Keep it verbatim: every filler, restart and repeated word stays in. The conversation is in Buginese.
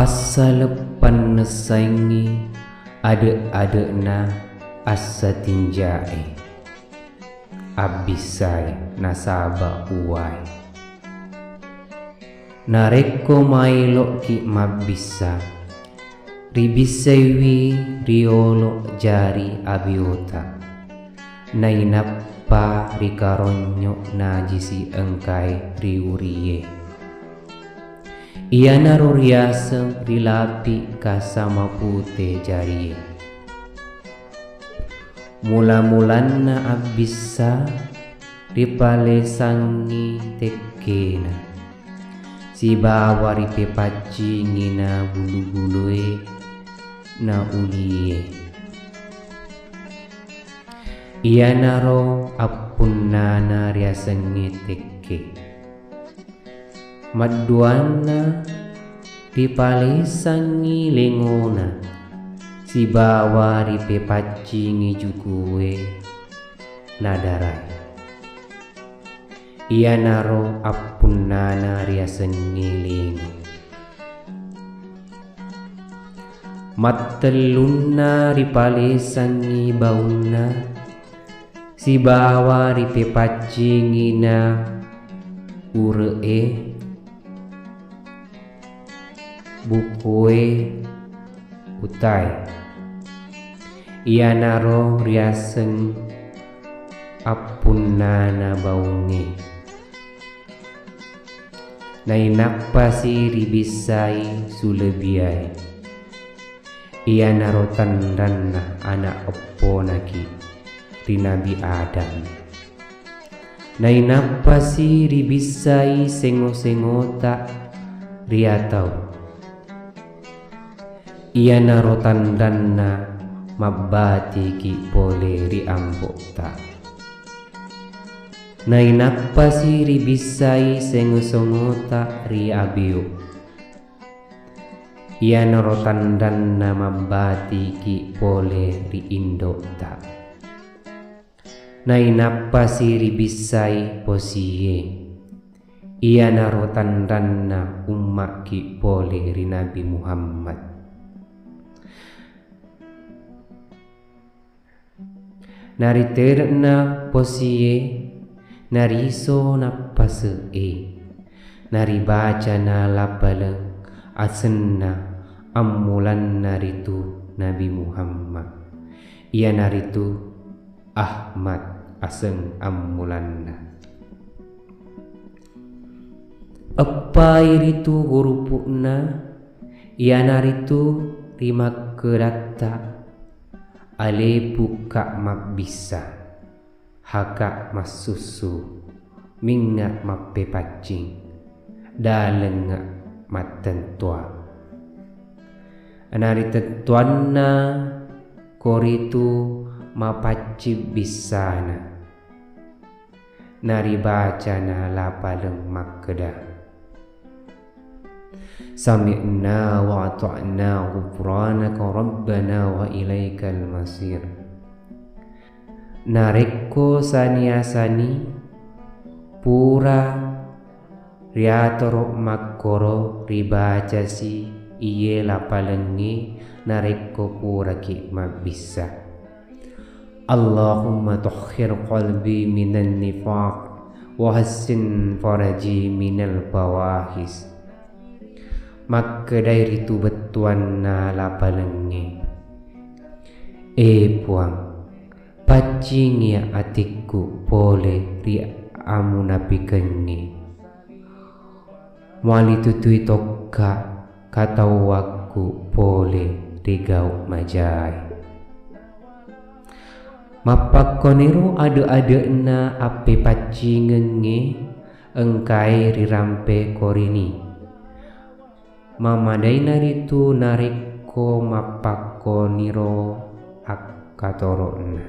Passaleppanna saingngi ade'-ade'na assatinja'e, abbissai nasaba uwai. Narekko maelo'ki mabbissa, ribissaiwi riolo jari abiota, nainappa rikaronyo najisi engkae ri urie. Iyanaro riaseng rilapi kasa mapute jarie. Mula-mulanna abbissa ripalesangngi tekkena, sibawa ripepaccingi na bulu-bulue na ulie. Iyanaro appunnana riasengnge tekke. Madduanna, ripalesangngi lengona, sibawa ripepaccingi jukue na darae. Iyanaro appunnana riasengnge lengo. Mattellunna, ripalesangngi baunna, sibawa ripepaccingi na ure'e, bukoe, utae. Iyanaro riaseng appunnana baungnge. Nainappasi ribissai sulebiae. Iyanaro tanranna ana' epponaki ri Nabi Adam. Nainappasi ribissai sengo-sengota ri atau. Iyanaro tanranna mabbatiki pole ri ambo'ta. Nainappasi ribissai sengo-sengota ri abeo. Iyanaro tanranna mabbatiki pole ri indo'ta. Nainappasi ribissai posie. Iyanaro tanranna umma'ki pole ri Nabi Muhammad. Naritere'na posie, nariso nappase'e, naribacana lapaleng asenna ammulanna ritu Nabi Muhammad, iyanaritu Ahmad aseng ammulanna. Eppai ritu hurupu'na, iyanaritu rimakkedatta, alepu'ka mabbissa, haka massussu, mingnga mappepaccing, dalengnga mattentua. Naritettuanna koritu mapaccing bissana. Naribacana lapaleng makkeda, "Sami'na wa ata'na, ghufranaka rabbana wa ilaikal masir." Narekko sani-asani pura riatoro makkoro, ribacasi iye lapalengnge narekko puraki mabbissa. Allahumma tahhir qalbi minan nifaq, wa hassin faraji minal fawahis. Makkedai ritu bettuanna lapalengnge, "E Puang, paccingi atikku pole ri amunapikengnge. Mualitutui tokka katauwakku pole ri gau majae." Mappakkoniro ade-ade'na appepaccingengnge engkae rirampe korini. Mamadainaritu narekko mappakkoniro akkatoro'na.